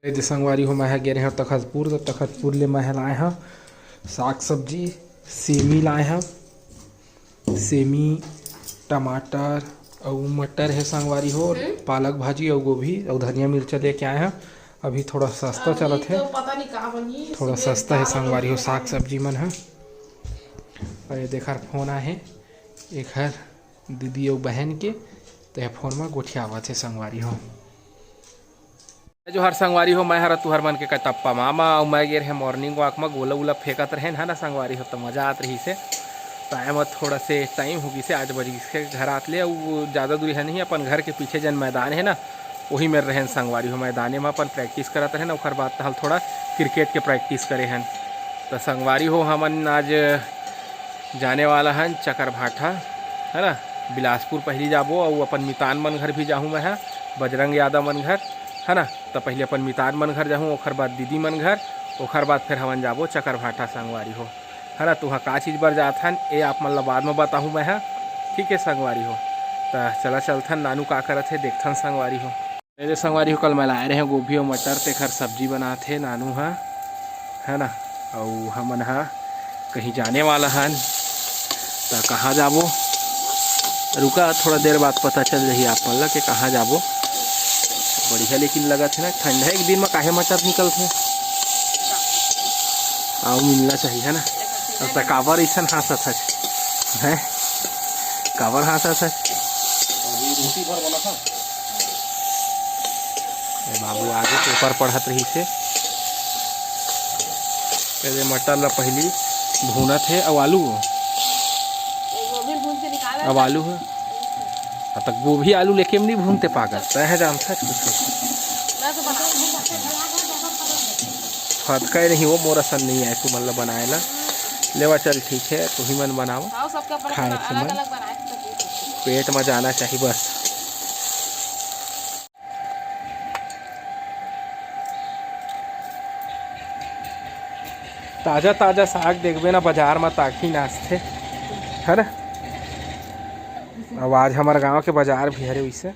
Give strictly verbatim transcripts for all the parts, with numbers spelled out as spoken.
ए दे संगवारी हो, मैं ह गे रहेंव तखतपुर, त तखतपुर ले मैं ह लाए हंव साग सब्जी, सेमी लाए हंव, सेमी, टमाटर अउ मटर हे संगवारी हो, हम्म। पालक भाजी अउ गोभी अउ धनिया मिर्चा लेके आए हंव। अभी थोड़ा सस्ता अभी चलत हे, तो पता नहीं का बनी, थोड़ा सीधे सस्ता हे दाल संगवारी हो, रोटी साग बनाए। सब्जी मन ह। अउ ये दे एखर फोन आए हे, एखर दीदी अउ बहन के, त ये फोन म गोठियावत हे संगवारी हो। जोहार संगवारी हो, मैं हर तुहर मन के कटप्पा मामा, अउ मैं गे रहेंव morning walk म, गोला उला फेंकत रहेन, है ना संगवारी हो, त मजा आत रहिस हे। त आए म थोड़ा से time हो गिस हे, आठ बज गिस हे घर आत ले, अउ ज्यादा दूरी हे नहीं, अपन घर के पीछे जन मैदान हे ना, वही मेर रहेन संगवारी हो, मैदाने म अपन practice करत रहेन, ओकर बाद तहल थोड़ा cricket के practice करे हन। त संगवारी हो, हमन आज जाने वाला हन चकरभाठा, है ना, बिलासपुर पहली जाबो, अउ अपन मितान मन घर भी जाहूँ मैं ह, बजरंग यादव मन घर, है ना। त पहली अपन मितान मन घर जाहूँ, ओखर बाद दीदी मन घर, ओखर बाद फिर हमन जाबो चकरभाठा संगवारी हो, है ना। तुहा का चीज बर जात हन, ए आप मन ला बाद में बताहूँ मैं ह, ठीक है संगवारी हो। त चला चलथन, नानू का करत हे देखथन संगवारी हो। ए दे संगवारी हो, कल मैं लाए रहेंव गोभी अउ मटर, तेखर सब्जी बनात हे नानू ह, है ना। अउ हमन ह कहीं जाने वाला हन, त कहाँ जाबो, रुका, थोड़ा देर बाद पता चल जाही आप मन ला के कहाँ जाबो। बढ़िया लेकिन लगत हे ना, ठंडा एक दिन म काहे मटर निकलथे, अउ मिलना चाहिए, है ना। अब त काबर अइसन हाँसत हस, हैं? काबर हाँसत हस? अभी रोटी भर बना था। ए बाबू आगे paper पढ़त रहिस हे। ए दे मटर ला पहली भूनत हे, अउ आलू, ये गोभी भून के निकाला अब ना। आलू हे। अब तक गोभी आलू लेके नहीं भूनते पागल, तय है जानता है कुछ। मैं तो बना फतका ही नहीं, वो मोर असन नहीं आए, तू मन ला बनाए ला। लेवा चल ठीक है, तू ही मन बनावा। हाँ, सबके अपन खाए अपन के मन। अलग-अलग बनाए के तो पेट में जाना चाहिए बस। ताजा ताजा साग देखबे ना, बाजार में ताकही नाचथे, है ना। अब आज हमारे गांव के बाजार भी हरे वैसे।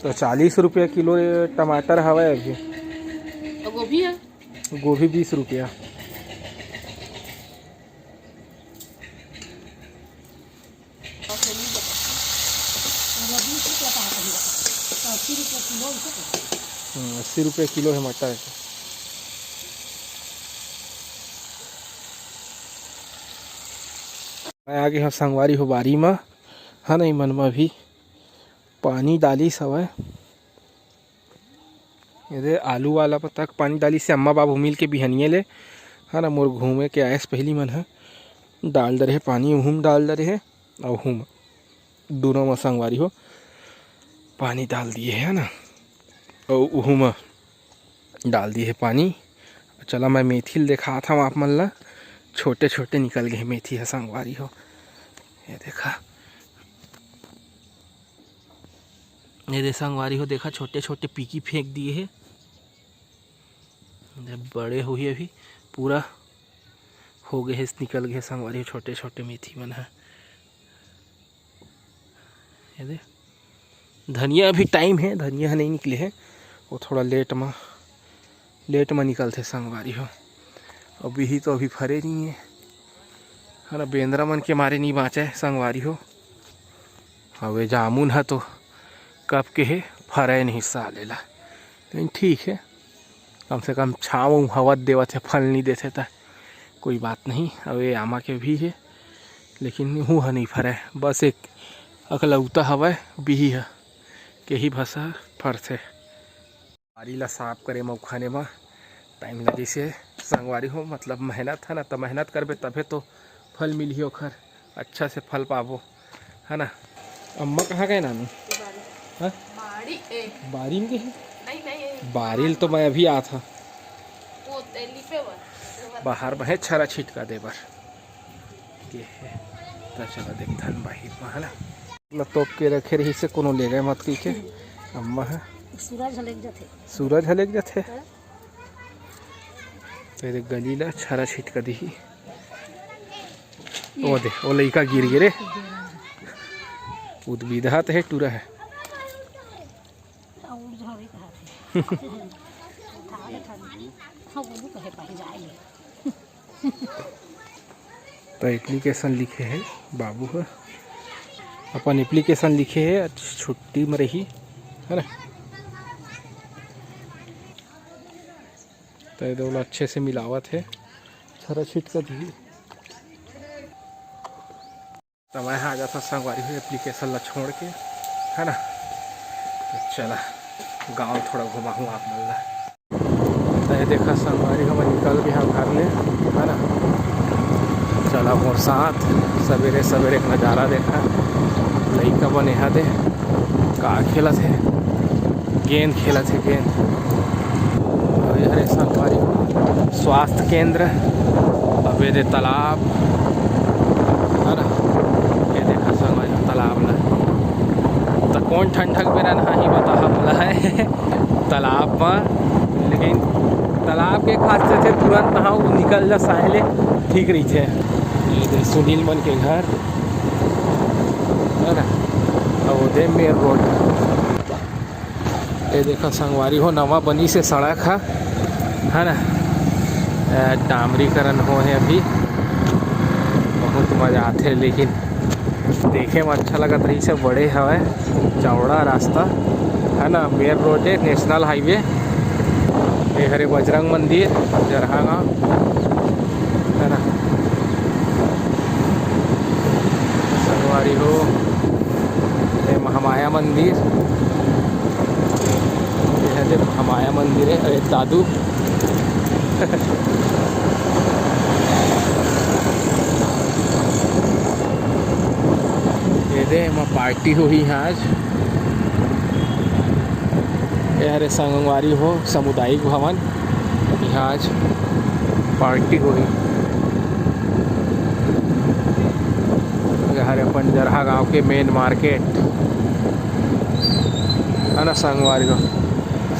तो चालीस रुपया किलो टमाटर हवय अभी। और गोभी है? गोभी बीस रुपया। हम्म, अस्सी रुपये किलो है मटर। मैं आगे हंव संगवारी हो बारी म, है ना, इमन म भी पानी डालिस हवय। ये दे आलू वाला पत्ता के पानी डालिस हे अम्मा बाबू मिल के बिहनिया ले, है ना। मोर घूमे के आयस पहिली मन ह डाल डरे हे पानी, उहू म डाल डरे हे, अउ उहू म दूनों म संगवारी हो पानी डाल दिए हे, है ना। अउ उहू म डाल दिए हे पानी। चला मैं मेथी ल देखात हव आप मन ल, छोटे छोटे निकल गए हे मेथी ह संगवारी हो। ये देखा, ये दे संगवारी हो, देखा छोटे छोटे पीकी फेंक दिए हे, बड़े होही अभी, पूरा हो गए हे, निकल गए हे संगवारी हो, छोटे छोटे मेथी मन ह। ये दे, धनिया अभी time हे, धनिया ह नहीं निकले हे, वो थोड़ा late म late म निकलथे संगवारी हो। अउ बिही तो अभी फरे नहीं हे, है ना, बेंदरा मन के मारे नहीं बाँचे संगवारी हो। अउ ये जामुन ह तो कब के हे, फरे नहीं साले ला, लेकिन ठीक हे, कम से कम छाँव अउ हवा देवत हे, फल नहीं देथे त कोई बात नहीं। अउ ये आमा के भी हे, लेकिन हू ह नहीं फरे, बस एक अकलौता हवय बिही ह, के ही भसा फरथे। बारी ला साफ करे म, उखाने म time लगिस हे संगवारी हो, मतलब मेहनत है ना, त मेहनत करबे तभे तो फल मिलही ओखर, अच्छा से फल पाबो, है ना। अम्मा कहाँ गए नानू? हाँ? बाड़ी, ए। बारी में गए? नहीं, नहीं, ए। बारी ल तो मैं अभी आत हँव। वो ते लिपे बर। बाहर में हे छरा छिटका दे बर। के हे। त चला देखथन बाहिर म, है ना। ल तोप के रखे रहिस हे, कोनो ले गए मत कहिके। अम्मा ह। सूरज ह लेग जथे। सूरज ह लेग जथे। हाँ। तेरे गली ला छरा छिटका दिही। ओ दे, ओ लइका गिर गे रे। उदबिधा त हे, टूरा हे। त एप्लीकेशन लिखे हे बाबू ह, अपन एप्लीकेशन लिखे हे, आज छुट्टी में रही, है ना। त ये दो ला अच्छे से मिलावत हे, छरा छिटकत ही। त मैं हा आ जाता संगवारी हो एप्लीकेशन ला छोड़ के, है ना। त चला गांव थोड़ा घुमाहूँ आप मन ला। त ये देखा संगवारी, हम निकल गए हैं घर ले, है ना। चला मोर साथ, सवेरे सवेरे एक नज़ारा देखा। लइका मन यहाँ दे का खेलत हे, गेंद खेलत हे, गेंद। अउ ये हरे संगवारी स्वास्थ्य केंद्र, अब ये दे तालाब, है ना। ये देखा संगवारी तालाब ला, त कौन ठंडक बेरा नहाही बताहा बोला है तालाब में। लेकिन तालाब के खासियत हे तुरंत नहाओ निकल जा, साहले ठीक रही थे। ये दे सुनील मन के घर, है ना, अउ दे मेन रोड। ये देखा संगवारी हो, नवा बनी से सड़क ह, है ना। अ, डामरीकरण हो हे अभी, बहुत मजा आथे, लेकिन देखे में अच्छा लगत रही से, बड़े हवय, चौड़ा रास्ता, है ना। मेन रोड है, नेशनल हाईवे। ये हरे बजरंग मंदिर, जरहा गांव, है ना। संगवारी हो, ये महामाया मंदिर, ये है जे महामाया मंदिर है। अरे दादू, ये दे एमा पार्टी होही आज। ये हरे संगवारी हो सामुदायिक भवन, यहाँ आज पार्टी होही। ये हरे अपन जरहा गांव के मेन मार्केट, है ना संगवारी हो,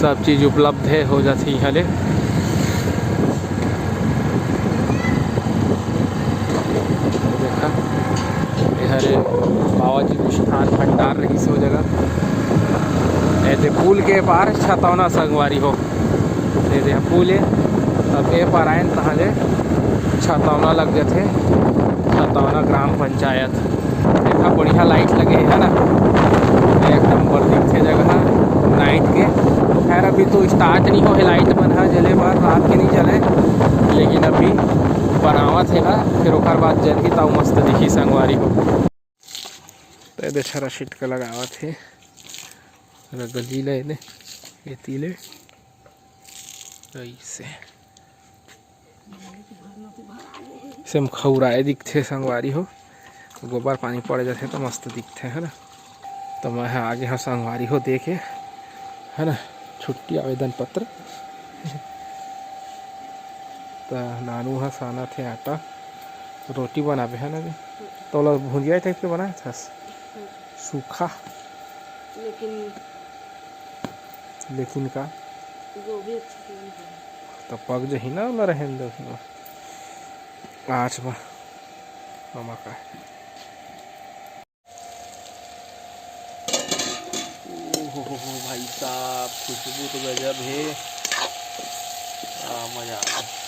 सब चीज उपलब्ध है, हो जाती यहाँ ले। देखा, ये हरे बाबा जी मिष्ठान भंडार रहिस ओ जगह। ए दे पुल के पार छतौना संगवारी हो, ये दे पुल है। अब ए पार आयन तहाँ ले छतौना लग जाथे, छतौना ग्राम पंचायत। देखा, बढ़िया लाइट लगे है ना, एक नंबर दिखथे जगह नाइट के। खैर, अभी तो स्टार्ट नहीं हो है लाइट मन ह, जले बार रात के नहीं जले, लेकिन अभी बनावत हे ना, फिर ओकर बाद जलही, तब मस्त दिखी संगवारी हो। तो ये दे छरा छिटका लगावत हे, रगली ले ने, ये तीले ऐसे। सेम खौराए दिखथे संगवारी हो, गोबर पानी पड़ जाथे त मस्त दिखथे, है ना। त मैं ह आगे ह संगवारी हो देखे, है ना, छुट्टी आवेदन पत्र। त नानू ह सानत हे आटा, रोटी बनाबे, है ना जी? तोला भुंजिया टाइप के बनाए थस, सूखा। लेकिन लेकिन का? गोभी अच्छा से नहीं पका। त पक जही ना, ओला रहन दो। आज बा, ममा का। ओहो हो हो, भाई साहब, खुशबू तो गजब हे। आ, मजा आ गया।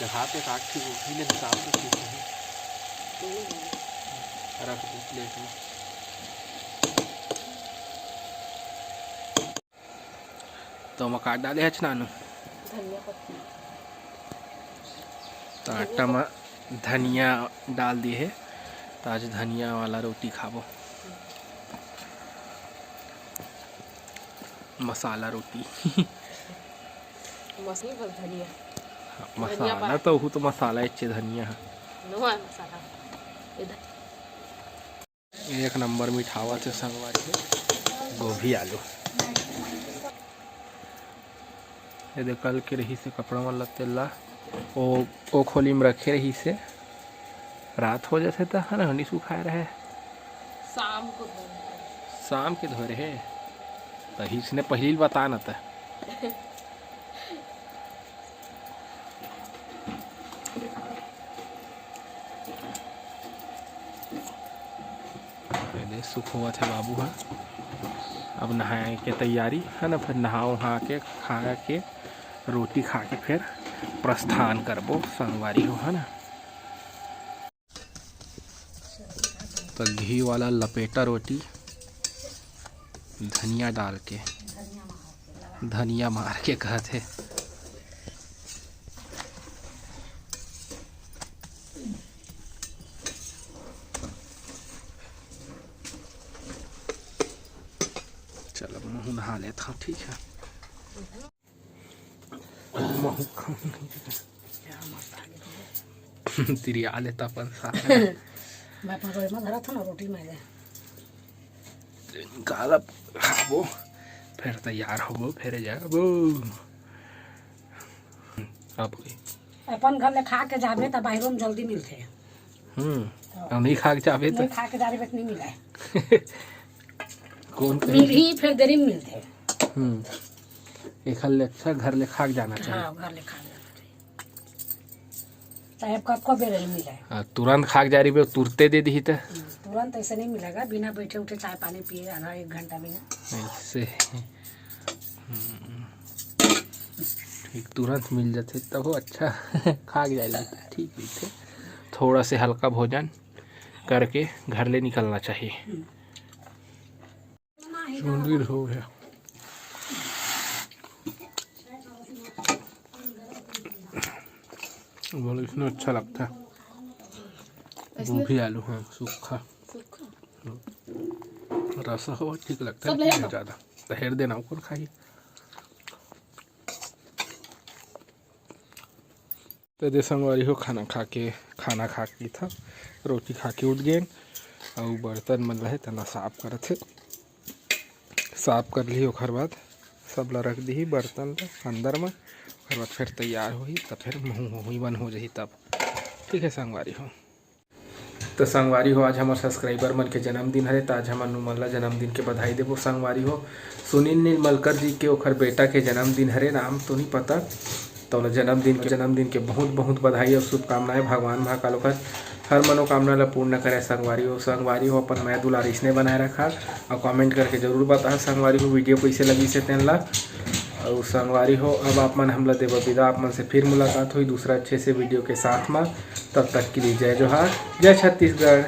दिखाते काट के गोभी ले निकाल के खींचे हैं। रख दे प्लेट में। तो ओमा का डाले हच नानू? धनिया पत्ती। तो आटा में धनिया डाल दिए है, तो आज धनिया वाला रोटी खाबो, मसाला रोटी। मसाला बस धनिया। हाँ, धनिया मसाला पा- तो हु तो मसाला एचे धनिया है। नो है मसाला। इधर। एक नंबर मिठावत हे संगवारी हो, गोभी आलू। ये दे कल के रहिस हे कपड़ा मन ला तेला, ओ, ओ खोली में रखे रहिस हे, रात हो जाथे त, है ना, नहीं सुखाए रहे। शाम को धोए। शाम के धोए रहे, त इसने पहली बता न त। पहले सुख होवत हे बाबू ह। अब नहाए के तैयारी हे ना, फिर नहा उहा के, खा के, रोटी खा के फिर प्रस्थान करबो संगवारी हो, हे ना। तो घी वाला लपेटा रोटी धनिया डाल के, धनिया मार के कहत हे। चल, अब महू नहा लेत हव, ठीक हे। महू खाऊं। तिरिया लेता अपन साथ। मैं अपन रोटी में धरा था ना, रोटी में ले। निकालब, खाबो, फिर तैयार होबो, फिर जाबो। अब अपन घर ले खा के जाबे, त बाहिरों में जल्दी मिलथे। हम्म। तो अब नहीं खा के जाबे, तो नहीं खा के जाबे, त नहीं मिले। कौन कहे? मिलही, फिर देरी में मिलथे। हम्म। एखर ले अच्छा घर ले खा के जाना चाहिए। हाँ, घर ले खा के जाना चाहिए। चाहे कब को बेर नहीं मिले। हाँ, तुरंत खा के जा रही बे, तुरते दे दी तो। हम्म, तुरंत ऐसे नहीं मिलेगा, बिना बैठे उठे चाय पानी पिए आधा एक घंटा बिना। ऐसे। हम्म। ठीक, तुरंत मिल जाते तब वो अच्छा। खा के जा रही, ठीक रही थे। थोड़ा से हल्का भोजन करके घर ले निकलना चाहिए। हम्म। चुंदी हो गया। बोले इसमें अच्छा लगता है। इसमें गोभी आलू, हाँ, सूखा। सूखा। रसा हो, ठीक लगता है, सब लेकिन लेना। ज़्यादा। तो हेर देना, ऊपर खाई। तो दे संगवारी हो, खाना खा के, खाना खा के था, रोटी खा के उठ गेन, अउ बर्तन मन रहे, तेला साफ करत हे। साफ कर लिही, ओखर बाद सब ला रख दिही बर्तन ला अंदर में, ओखर बाद फिर तैयार होही, तब फिर मुँह होही, बन हो जाही तब। ठीक है संगवारी हो। तो संगवारी हो, आज हमर subscriber मन के जन्मदिन हरे, त आज हमन उमन ला जन्मदिन के बधाई देबो। संगवारी हो, सुनील निर्मलकर जी के ओखर बेटा के जन्मदिन हरे, नाम तो नहीं पता, तो ओला जन्मदिन के, जन्मदिन के बहुत बहुत बधाई और शुभकामनाएं। भगवान महाकाल ओखर हर मनोकामना ला पूर्ण करे। संगवारी हो, संगवारी हो, अपन मया दुलार इसने बनाए रखा और comment करके जरूर बता संगवारी हो, video कैसे लगी से तेन ला। और संगवारी हो, अब आप मन हमला देबो विदा, आप मन से फिर मुलाकात होही दूसरा अच्छे से video के साथ में। तब तक के लिए जय जोहार, जय छत्तीसगढ़।